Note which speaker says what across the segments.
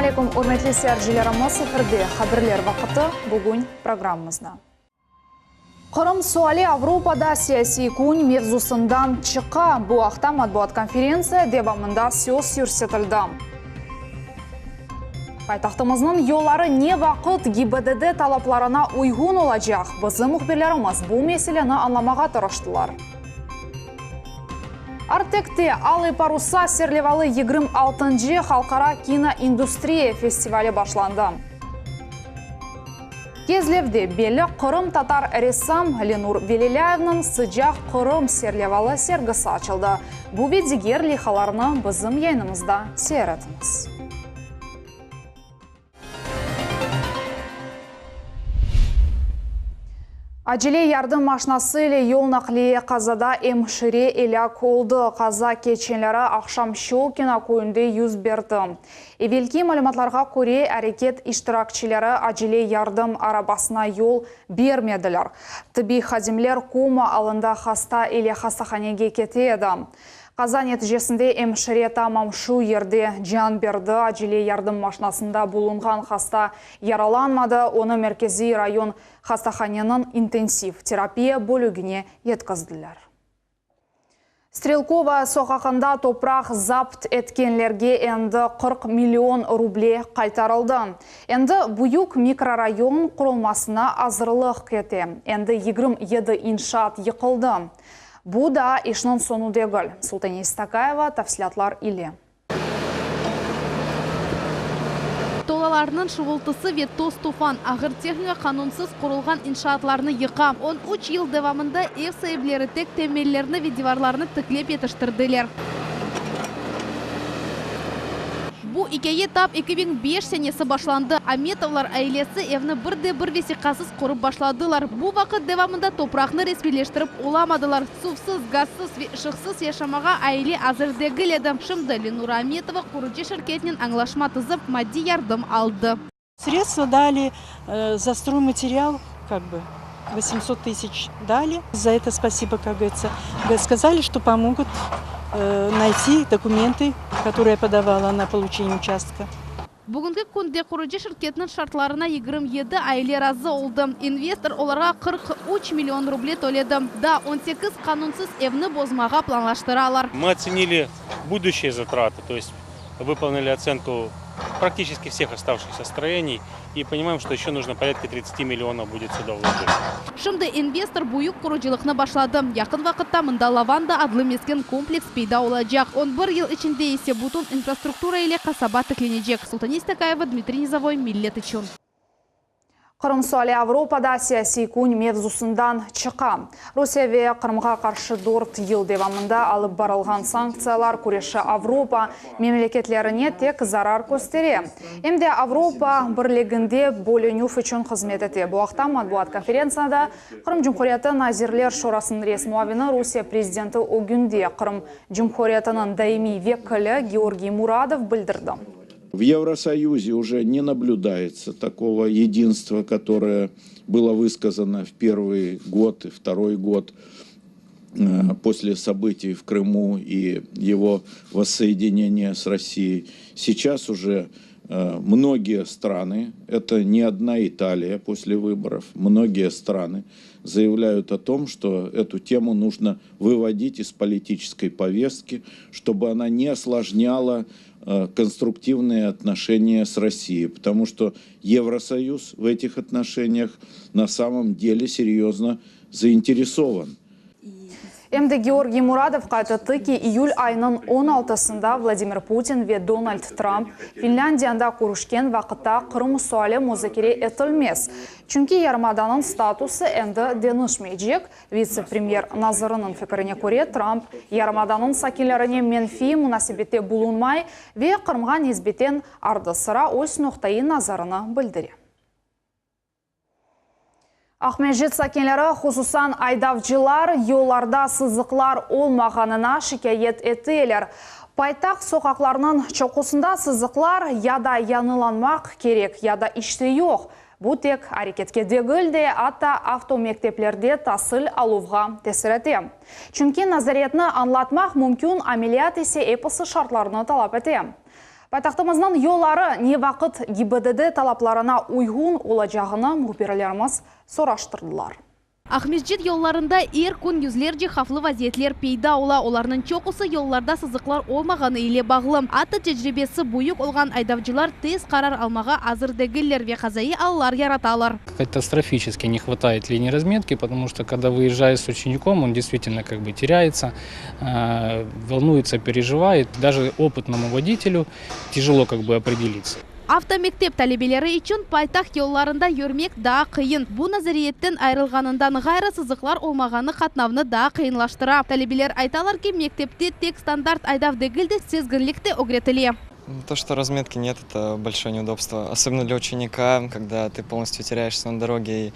Speaker 1: Aleykum, ürmetli seyircilerimiz, efirde Haberler vaqıtı, bugün programmamızda. Qırım suali Avropada siyasiy kün mevzusından çıqa. Bu aqta matbuat konferentsiya devamında söz yürsetildi. Paytahtımıznıñ yolları ne vaqıt GİBDD talaplarına uyğun olacaq? Bizim mühbirlerimiz bu meseleni añlamağa tırıştılar. Artekte Alıy parusa serlevalı 26-ncı halqara kinoindustriya festivali başlandı. Kezlevde belli qırımtatar ressam Lenur Velilâyevniñ Sıcaq Qırım serlevalı sergisi açıldı. Bu ve diger leyhalarnı bizim yayınımızda seyir etiñiz. Acele yardım maşnası ile yol naqliye qazada emşire elâk oldı. Qaza keçenleri aqşam Şçolkino köyünde yüz berdi. Evelki malümatlarğa köre, areket iştirakçileri acele yardım arabasına yol bermediler. Tıbbiy hadimler koma alında hasta ile hastahanege kete edi. Qaza neticesinde emşire tamam şu yerde can berdi, acele yardım maşnasında bulunğan hasta yaralanmadı, onı merkeziy rayon hastahaneniñ intensiv terapiya bölügine yetkizdiler. Strelkovaya soqaqında topraq zapt etkenlerge endi 40 million ruble qaytarıldı. Endi büyük mikrorayon qurulmasına azırlıq kete. Endi 27 inşaat yıqıldı. Bu daa işniñ soñu degil. Sultaniye Stakayeva tafsilâtlar ile.
Speaker 2: Tolalarnıñ şuvultısı ve toz-tufan, ağır tehnika qanunsız qurulğan inşaatlarnı yıqa. 13 yıl devamında ev saipleri tek temellerni ve divarlarnı tiklep yetiştirdiler. Bu ikâye tap 2005 senesi başlandı. Ametovlar ailesi evni bir de bir vesiqasız qurıp başladılar. Bu vaqıt devamında topraqnı resmiyleştirip olamadılar. Suvsız, gazsız ve ışıqsız yaşamağa aile azır degil edi. Şimdi Lenura Ametova qurucı şirketnen añlaşma tizip, maddiy yardım aldı.
Speaker 3: Sredstva dali za stroymaterial, kak bı, vosemsot tısyaç dali. Za eto spasibo, kak govoritsya. Skazali, çto pomogut nayti dokumentı, kotorıye ya podavala na poluçeniye uçastka.
Speaker 2: Bugünki künde qurucı şirketniñ şartlarına 27 aile razı oldı. İnvestor olarğa 43 million ruble töledi. Daa 18 qanunsız evni bozmağa planlaştıralar.
Speaker 4: Мы оценили будущие затраты, то есть выполнили оценку практически всех оставшихся строений и понимаем, что еще нужно порядка 30 миллионов будет сюда вложить.
Speaker 2: Şimdi investor büyük qurucılıqnı başladı. Yaqın vaqıtta mında Lavanda adlı mesken kompleks peyda olacaq. 11 yıl içinde ise bütün infrastruktura ile qasaba tiklenecek. Sultaniye Stakayeva, Dmitriy Nizovoy, Millet içün.
Speaker 1: Qırım suali Avropada siyasiy kün mevzusından çıqa. Rusiye ve Qırımğa qarşı dört yıl devamında alıp barılğan sanktsiyalar küreşi Avropa memleketlerine tek zarar köstere, em de Avropa Birliginde bölünüv içün hızmet ete. Bu aqta matbuat konferentsiyada Qırım Cumhuriyeti Nazirler Şurasınıñ reis muavini, Rusiye prezidenti ögünde Qırım Cumhuriyetiniñ daimiy vekili Georgiy Muradov bildirdi.
Speaker 5: В Евросоюзе уже не наблюдается такого единства, которое было высказано в первый год и второй год после событий в Крыму и его воссоединения с Россией. Сейчас уже многие страны, это не одна Италия после выборов, многие страны заявляют о том, что эту тему нужно выводить из политической повестки, чтобы она не осложняла конструктивные отношения с Россией, потому что Евросоюз в этих отношениях на самом деле серьезно заинтересован.
Speaker 1: Em de Georgiy Muradov qayd etti ki, iyül ayınıñ 16-sında Vladimir Putin ve Donald Trump Finlândiyada körüşken vaqıtta Qırım suali muzakere etilmez, çünki yarımadanıñ statusı endi deñişmeycek. Vitse-premyer nazırınıñ fikrine köre, Trump yarımadanıñ sakinlerine menfiy munasebette bulunmay ve Qırımğa nisbeten ardı-sıra öz noqtaiy nazarını bildire. Aqmescit sakinleri, hususan aydavcılar, yollarda sızıqlar olmağanına şikâyet eteler. Paytaht soqaqlarınıñ çoqusında sızıqlar ya da yañılanmaq kerek, ya da işte yoq. Bu tek areketke degil de, atta avtomekteplerde tasil aluvğa tesir ete. Çünki nazariyetni añlatmaq mümkün, ameliyat ise episi şartlarnı talap ete. Paytahtımıznıñ yolları ne vaqıt GİBDD talaplarına uyğun olacağını mühbirlerimiz soraştırdılar.
Speaker 2: Aqmescit yollarında er kün yüzlerce havflı vaziyetler peyda ola. Olarnıñ çoqusı yollarda sızıqlar olmağanı ile bağlı. Atta tecribesi büyük olğan aydavcılar tez qarar almağa azır degiller ve qazaiy allar yaratalar.
Speaker 6: Катастрофически не хватает линии разметки, потому что когда выезжаешь с учеником, он действительно как бы теряется, волнуется, переживает. Даже опытному водителю тяжело как бы определиться.
Speaker 2: Avtomektep talebeleri içün paytaht yollarında yürmek daa qıyın. Bu nazariyetten ayırılğanından ğayrı, sızıqlar olmağanı qatnavnı daa qıyınlaştıra. Talebeler aytalar ki, mektepte tek standart aydav degil de, sezginlik de ögretile.
Speaker 7: То, что разметки нет, это большое неудобство. Особенно для ученика, когда ты полностью теряешься на дороге и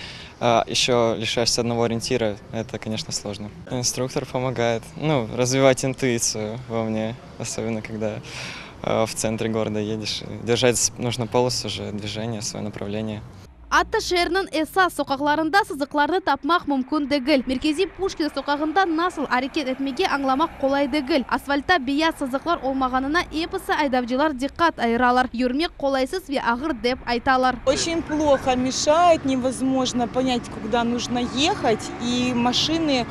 Speaker 7: еще лишаешься одного ориентира, это, конечно, сложно. Инструктор помогает, ну, развивать интуицию во мне, особенно когда в центре города едешь. Держать нужно полосу же, движение, свое направление.
Speaker 2: Atta şeerniñ esas soqaqlarında sızıqlarnı tapmaq mümkün degil. Merkeziy Puşkin soqağında nasıl areket etmege añlamaq qolay degil. Asfaltta beyaz sızıqlar olmağanına episi aydavcılar diqqat ayıralar. Yürmek qolaysız ve ağır dep aytalar.
Speaker 8: Очень плохо мешает, невозможно понять, куда нужно ехать, и машины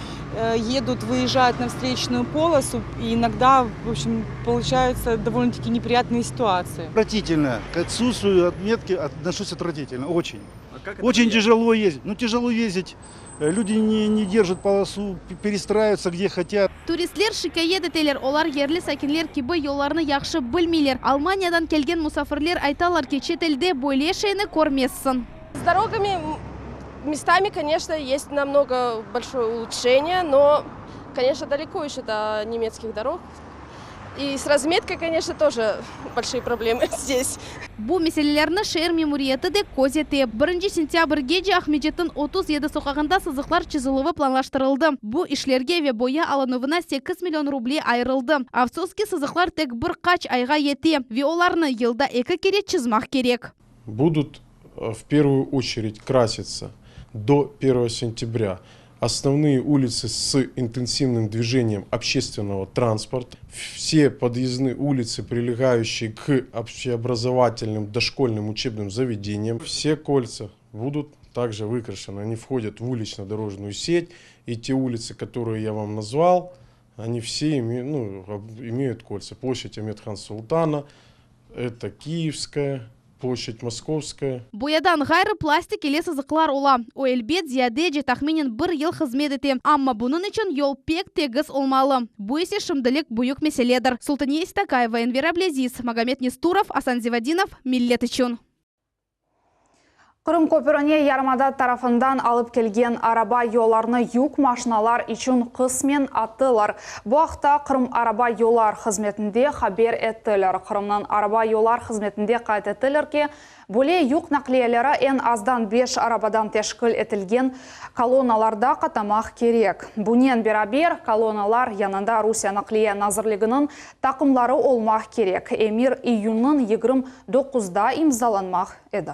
Speaker 8: едут, выезжают на встречную полосу, и иногда, в общем, получаются довольно-таки неприятные ситуации.
Speaker 9: Отвратительно. К отсутствию отметки отношусь отвратительно, очень. Очень тяжело ездить. Ну, тяжело ездить. Люди не держат полосу, перестраиваются где хотят.
Speaker 2: Turistler şikâyet eteler, olar yerli sakinler kibi yollarnı yahşı bilmeyler. Almaniyadan kelgen musafirler aytalar ki, çetelde böyle şeyni körmezsiñ.
Speaker 10: С дорогами местами, конечно, есть намного большое улучшение, но, конечно, далеко еще до немецких дорог. И с разметкой, конечно, тоже большие проблемы здесь.
Speaker 2: Bu meselelerni şeer memuriyeti de közete. Birinci sentâbrgece Aqmescitniñ 37 soqağında sızıqlar çızıluvı planlaştırıldı. Bu işlerge ve boya alınuvına 8 million ruble ayırıldı. Afsus ki, sızıqlar tek bir qaç ayğa yete ve olarnı yılda eki kere çızmaq kerek.
Speaker 11: Будут в первую очередь краситься до 1 сентября основные улицы с интенсивным движением общественного транспорта, все подъездные улицы, прилегающие к общеобразовательным дошкольным учебным заведениям, все кольца будут также выкрашены. Они входят в улично-дорожную сеть, и те улицы, которые я вам назвал, они все ну, имеют кольца. Площадь Амет-Хан Султана, это Киевская, площадь Московская.
Speaker 2: Boyadan ğayrı plastik ile sızıqlar ola. O elbet ziyadece tahminen bir yıl hızmet ete. Amma bunıñ içün yol pek tegiz olmalı. Bu ise şimdilik büyük meseledir. Sultaniye Istakayeva, Enver Ablезиз, Magomed Нестуров, Асан Зевадинов, Millet içün.
Speaker 1: Qırım köpürine yarımada tarafından alıp kelgen araba yollarını yük maşinalar içün qısmen açtılar. Bu aqta Qırım araba yollar hızmetinde haber ettiler. Qırımnıñ araba yollar hızmetinde qayd ettiler ki, böyle yük naqliyeleri eñ azdan 5 arabadan teşkil etilgen kolonnalarda qatnamaq kerek. Bunen beraber kolonnalar yanında Rusiye Naqliye Nazirliginiñ taqımları olmaq kerek. Emir iyünniñ 29-da imzalanmaq edi.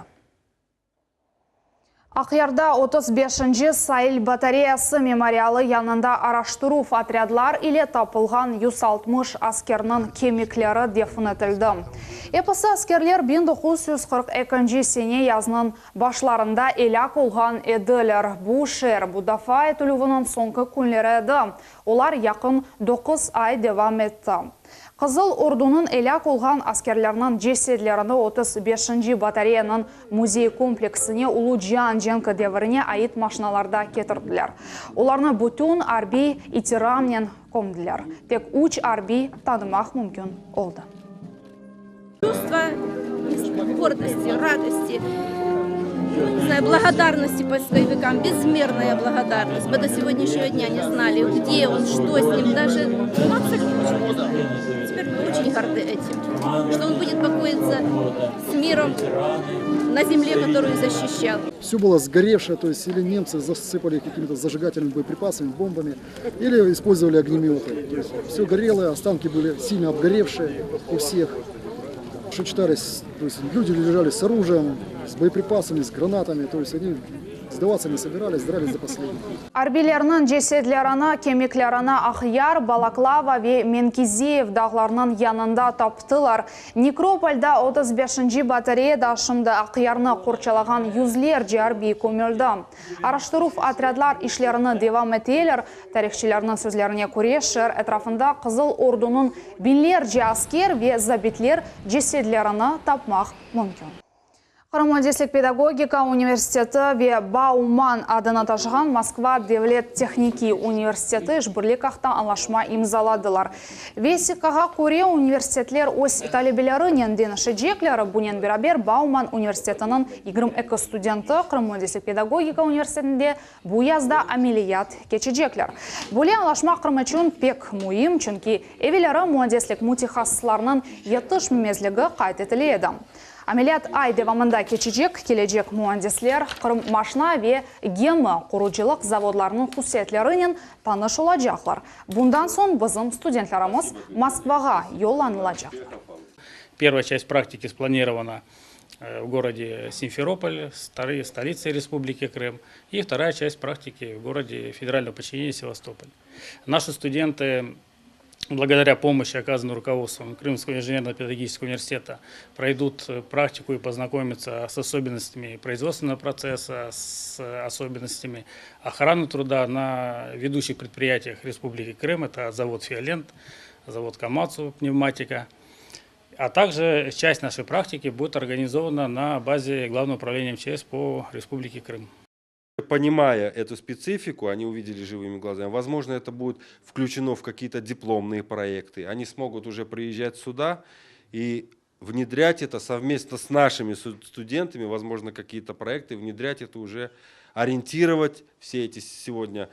Speaker 1: Aqyarda 35-nci sail batareyası memorialı yanında araştıruv otrâdlar ile tapılğan 160 askerniñ kemikleri defin etildi. Episi askerler 1942 sene yaznıñ başlarında elâk olğan ediler. Bu şeer mudafaa etilüviniñ soñki künleri edi. Olar yaqın 9 ay devam etti. Qızıl Ordunıñ elâk olğan askerleriniñ cesedlerini 35-nci batareyanıñ müzey kompleksine Ulu Cian cenki devrine ait maşinalarda ketirdiler. Olarnı bütün arbiy itiramnen kömdiler. Tek üç arbiy tanımaq mümkün oldı.
Speaker 12: Чувство гордости, радости, ну, не знаю, благодарности поисковикам, безмерная благодарность. Мы до сегодняшнего дня не знали, где он, что с ним, даже ну, абсолютно ничего не знали. Теперь мы очень горды этим, что он будет покоиться с миром на земле, которую защищал.
Speaker 13: Все было сгоревшее, то есть или немцы засыпали какими-то зажигательными боеприпасами, бомбами, или использовали огнеметы. То есть все горело, останки были сильно обгоревшие у всех. Что читались, то есть люди лежали с оружием, с боеприпасами, с гранатами, то есть они. Сдаваться не собирались, дрались до последнего.
Speaker 1: Arbiylerniñ cesedlerini, kemiklerini Aqyar, Balaklava ve Menkiziyev dağlarınıñ yanında taptılar. Nekropolda 35-nci batareyada şimdi Aqyarnı qorçalağan yüzlerce arbiy kömüldi. Araştıruv otrâdlar işlerini devam eteler. Tarihçilerniñ sözlerine köre, şeer etrafında Qızıl Ordunıñ biñlerce asker ve zabitler cesedlerini tapmaq mümkün. Qırım müendislik-pedagogika universiteti ve Bauman adını taşığan Moskva devlet tehnikiy universiteti işbirlik aqta añlaşma imzaladılar. Vesiqağa köre, universitetler öz talebelerinen deñişecekler, bunen beraber Bauman universitetiniñ 22 studenti Qırım müendislik-pedagogika universitetinde bu yazda ameliyat keçecekler. Böyle añlaşma Qırım içün pek müim, çünki evelleri müendislik mütehassıslarınıñ yetişmemezligi qayd etile edi. Ameliyat ay devamında keçecek, kelecek müendisler Qırım maşna ve gemi qurucılıq zavodlarınıñ hususiyetlerinen tanış olacaqlar. Bundan soñ bizim studentlerimiz Moskvağa yollanılacaqlar.
Speaker 6: Первая часть практики спланирована в городе Симферополь, столице Республики Крым, и вторая часть практики в городе федерального подчинения Севастополь. Наши студенты благодаря помощи, оказанной руководством Крымского инженерно-педагогического университета, пройдут практику и познакомятся с особенностями производственного процесса, с особенностями охраны труда на ведущих предприятиях Республики Крым. Это завод «Фиолент», завод «Комацу», пневматика. А также часть нашей практики будет организована на базе Главного управления МЧС по Республике Крым.
Speaker 14: Понимая эту специфику, они увидели живыми глазами, возможно, это будет включено в какие-то дипломные проекты. Они смогут уже приезжать сюда и внедрять это совместно с нашими студентами, возможно, какие-то проекты, внедрять это уже, ориентировать все эти сегодня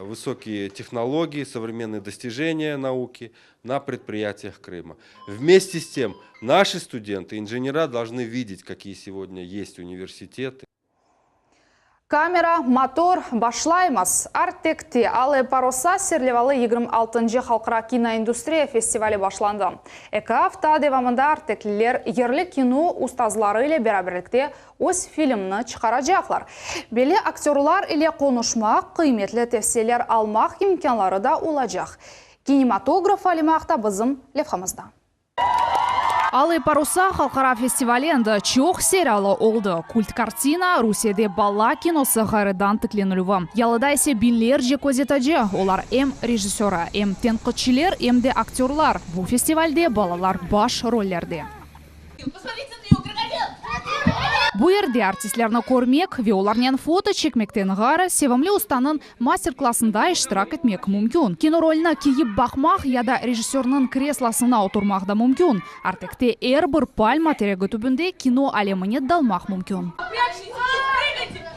Speaker 14: высокие технологии, современные достижения науки на предприятиях Крыма. Вместе с тем, наши студенты, инженера должны видеть, какие сегодня есть университеты.
Speaker 1: Kamera, motor, başlaymız. Artekte Alые паруса serlevalı 26-ncı halqara kinoindustriya festivali başlandı. Eki afta devamında artekliler yerli kino ustazları ile beraberlikte öz filmni çıqaracaqlar. Belli aktörlar ile qonuşmaq, qıymetli tevsiyeler almaq imkânları da olacaq. Kinematograf alemi aqta bizim levhamızda. Alые паруса halqara festivali endi çoq seriyalı oldı. Kult kartina, Rusiyede bala kinosı ğayrıdan tiklenilüvi. Yalıda ise biñlerce közetici, olar em rejissörı, em tenqitçiler, em de aktörlar. Bu festivalde balalar baş rollerde. Bu yerde artistlerni körmek ve olarnen foto çekmekten ğayrı, sevimli ustanıñ master-klassında iştirak etmek mümkün. Kino rolüni kiyip baqmaq ya da rejissörniñ kreslosına oturmaq da mümkün. Artekte er bir palma teregi tübünde kino alemine dalmaq mümkün.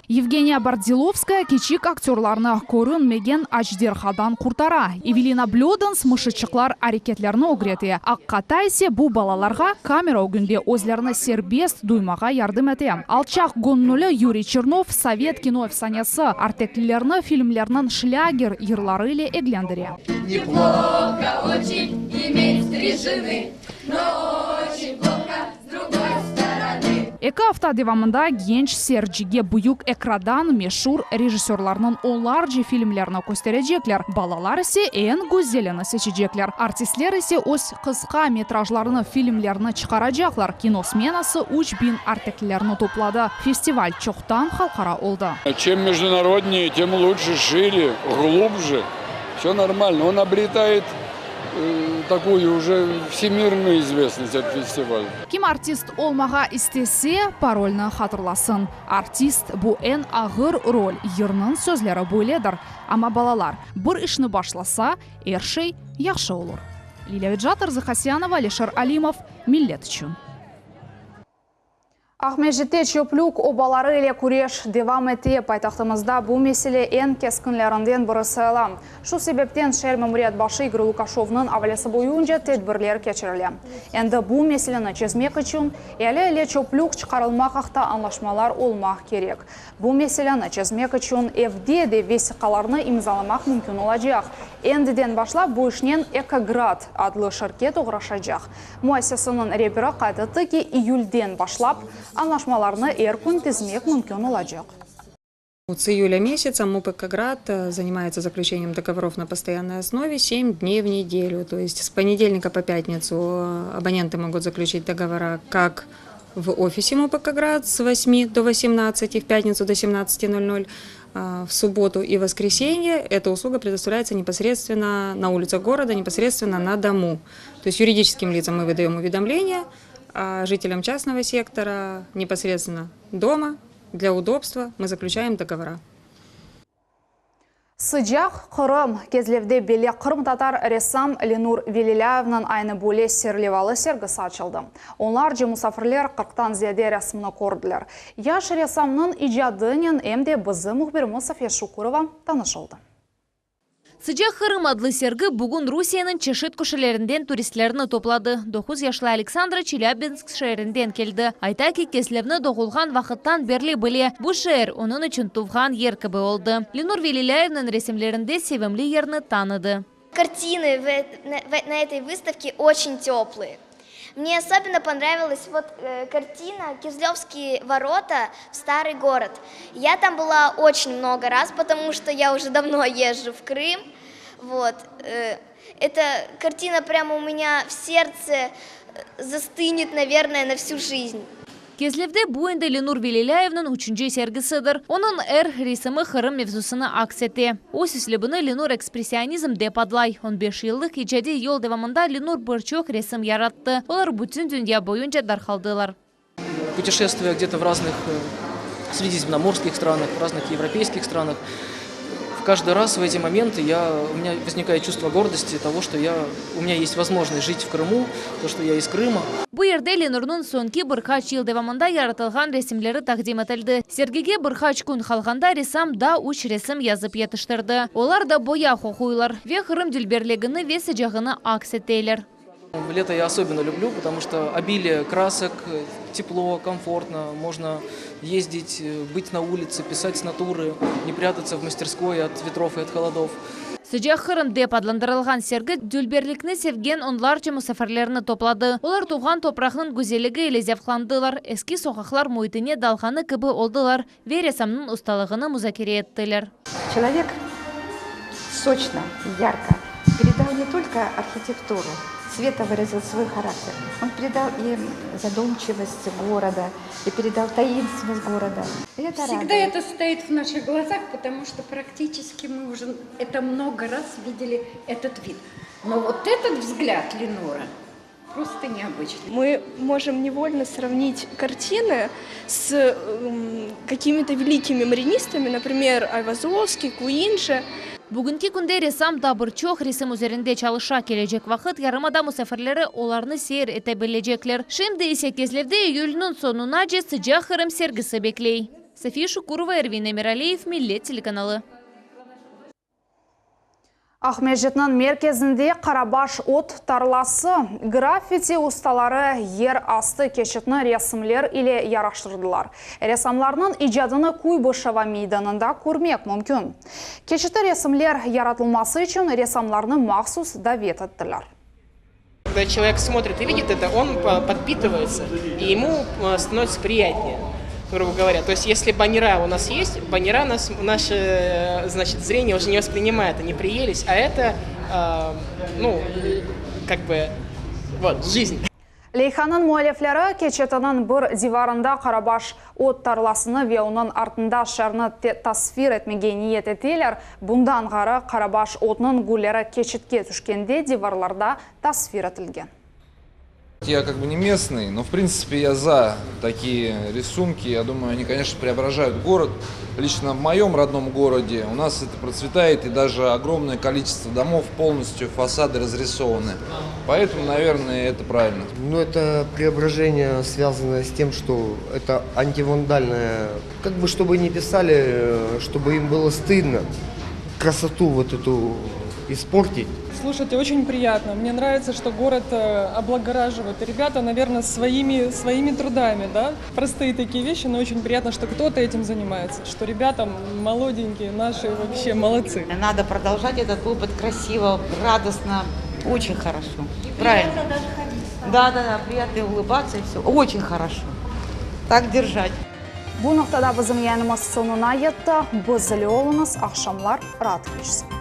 Speaker 1: Yevgeniya Bordilovskaya kiçik aktörlarnı körünmegen ajderhadan qurtara. Evelina Blödens mışıçıqlar areketlerini ögrete. Aqta ise bu balalarğa kamera ögünde özlerini serbest duymağa yardım ete. Alçaq göñülli Yuriy Çernov sovet kino efsanesi arteklilerni filmlerniñ şlâger yırları ile eglendire.
Speaker 15: Неплохо очень иметь три жены, но очень плохо с другой стороны.
Speaker 1: Eki afta devamında genç seyircige büyük ekrandan meşur rejissörlarnıñ onlarca filmlerini kösterecekler. Balalar ise eñ güzelini seçecekler. Artistler ise öz qısqa metrajlarını filmlerini çıqaracaqlar. Kino smenası 3000 arteklilerni topladı. Festival çoqtan halqara oldı.
Speaker 16: Чем международнее, тем лучше, шире, глубже. Все нормально. Он обретает такую уже всемирную известность, этот фестиваль.
Speaker 1: Kim artist olmağa istese, parolnı hatırlasın. Artist bu eñ ağır rol, yırnıñ sözleri böyledir. Amma balalar bir işni başlasa, er şey yahşı olur. Lilâ Vecat, Arzı Hasyanova, Alisher Alimov, Millet içün. Aqmescitte çöplük obaları ile küreş devam ete. Paytahtımızda bu mesele eñ keskinlerinden biri sayıla. Şu sebepten şeer memuriyet başı İgor Lukaşevniñ avalesi boyunca tedbirler keçirile. Endi bu meseleni çezmek içün eali ile çöplük çıqarılmaq aqta añlaşmalar olmaq kerek. Bu meseleni çezmek içün evde de vesiqalarnı imzalamaq mümkün olacaq. Endiden başlap bu işnen Ekograd adlı şirket oğraşacaq. Müessiseniñ reberi qayd etti ki, iyülden başlap. Añlaşmalarnı er kün tizmek mümkün olacaq.
Speaker 17: С июля месяца МУП «Экоград» занимается заключением договоров на постоянной основе 7 дней в неделю. То есть с понедельника по пятницу абоненты могут заключить договора как в офисе МУП «Экоград» с 8 до 18, в пятницу до 17.00, в субботу и воскресенье эта услуга предоставляется непосредственно на улицах города, непосредственно на дому. То есть юридическим лицам мы выдаем уведомления, а жителям частного сектора непосредственно дома для удобства мы заключаем договора.
Speaker 1: Sıcaq Qırım. Kezlevde belli qırımtatar ressam Lenur Velilâyevniñ aynı böyle serlevalı sergisi açıldı. Onlarca musafirler qırqtan ziyade resmini kördiler. Yaş ressamnıñ icadınen em de bizim mühbirimiz Safiye Şukurova tanış oldı.
Speaker 2: Sıcaq Qırım adlı sergi bugün Rusiyeniñ çeşit köşelerinden turistlerni topladı. Doquz yaşlı Aleksandra Çelâbinsk şeerinden keldi. Ayta ki, Kezlevni doğulğan vaqıttan berli bile. Bu şeer onıñ içün tuvğan yer kibi oldı. Lenur Velilâyevniñ resimlerinde sevimli yerni tanıdı.
Speaker 18: Картины на этой выставке очень теплые. Мне особенно понравилась вот картина «Кизлевские ворота в старый город». Я там была очень много раз, потому что я уже давно езжу в Крым. Вот. Эта картина прямо у меня в сердце застынет, наверное, на всю жизнь.
Speaker 2: Kezlevde bu endi Lenur Velilâyevniñ üçünci sergisidir. Onıñ er resimi Qırım mevzusını aks ete. Öz üslübini Lenur ekspressionizm dep adlay. On beş yıllıq icadiy yol devamında Lenur bir çoq resim yarattı. Olar bütün dünya boyunca darqaldılar.
Speaker 19: Путешествуя где-то в разных средиземноморских странах, в разных европейских странах, каждый раз в эти моменты я, у меня возникает чувство гордости того, что я, у меня есть возможность жить в Крыму, то, что я из Крыма.
Speaker 2: Bu yerde Lenurnıñ soñki bir qaç yıl devamında yaratılğan resimleri taqdim etildi. Sergige bir qaç kün qalğanda ressam daa üç resim yazıp yetiştirdi. Olar da boya qoquylar ve Qırım dülberligini ve sıcağını aks eteler.
Speaker 19: Лето я особенно люблю, потому что обилие красок, тепло, комфортно, можно ездить, быть на улице, писать с натуры, не прятаться в мастерской от ветров и от холодов.
Speaker 2: Sıcaq Qırım dep adlandırılğan sergi dülberlikni sevgen onlarca musafirlerni topladı. Olar tuvğan topraqnıñ güzelligi ile zevqlandılar. Eski soqaqlar müitine dalğanı kibi oldılar ve ressamnıñ ustalığını muzakere ettiler.
Speaker 20: Человек сочно, ярко передал не только архитектуру, цветом выразил свой характер. Он передал и задумчивость города, и передал таинственность города. И это
Speaker 21: Всегда
Speaker 20: радует.
Speaker 21: это стоит в наших глазах, потому что практически мы уже это много раз видели этот вид. Но вот этот взгляд Ленура просто необычный.
Speaker 10: Мы можем невольно сравнить картины с какими-то великими маринистами, например, Айвазовский, Куинджи.
Speaker 2: Bugünki künde ressam daa bir çoq resim üzerinde çalışa. Kelecek vaqıt yarımada musafirleri olarnı seyir ete bilecekler. Şimdi ise Kezlevde iyülniñ soñunace Sıcaq Qırım sergisi bekley. София Шукурова, Эрвин Эмиралиев, Millet telekanalı.
Speaker 1: Aqmescitniñ merkezinde Qarabaş ot tarlası graffiti ustaları yer astı keçitni resimler ile yaraştırdılar. Ressamlarnıñ icadını Kuybışeva meydanında körmek mümkün. Keçitte resimler yaratılması içün ressamlarnı mahsus davet ettiler.
Speaker 22: Когда человек смотрит и видит это, он подпитывается, и ему становится приятнее, грубо говоря. То есть, если баннера у нас есть, баннера нас, наше, значит, зрение уже не воспринимает, они приелись, а это, ну, как бы, вот, жизнь.
Speaker 1: Leyhanıñ müellifleri keçitniñ bir divarında Qarabaş ot tarlasını ve onıñ artında şeerni tasvir etmege niyet eteler. Bundan ğayrı Qarabaş otnıñ gülleri keçitke tüşkende divarlarda tasvir etilgen.
Speaker 23: Я как бы не местный, но в принципе я за такие рисунки. Я думаю, они, конечно, преображают город. Лично в моем родном городе у нас это процветает, и даже огромное количество домов полностью фасады разрисованы. Поэтому, наверное, это правильно.
Speaker 24: Ну, это преображение, связанное с тем, что это антивандальное, как бы, чтобы не писали, чтобы им было стыдно красоту вот эту испортить.
Speaker 25: Слушайте, очень приятно. Мне нравится, что город облагораживают. И ребята, наверное, своими трудами, да? Простые такие вещи, но очень приятно, что кто-то этим занимается, что ребята молоденькие наши вообще молодцы.
Speaker 26: Надо продолжать этот опыт красиво, радостно, очень хорошо. Правильно.
Speaker 3: Приятно даже ходить стало.
Speaker 26: Да, да, да, приятно и улыбаться и все. Очень хорошо. Так держать.
Speaker 1: Bu noqtada bizim yayınımız soñuna yetti. Biz ile oluñız, aqşamlar raat keçsin.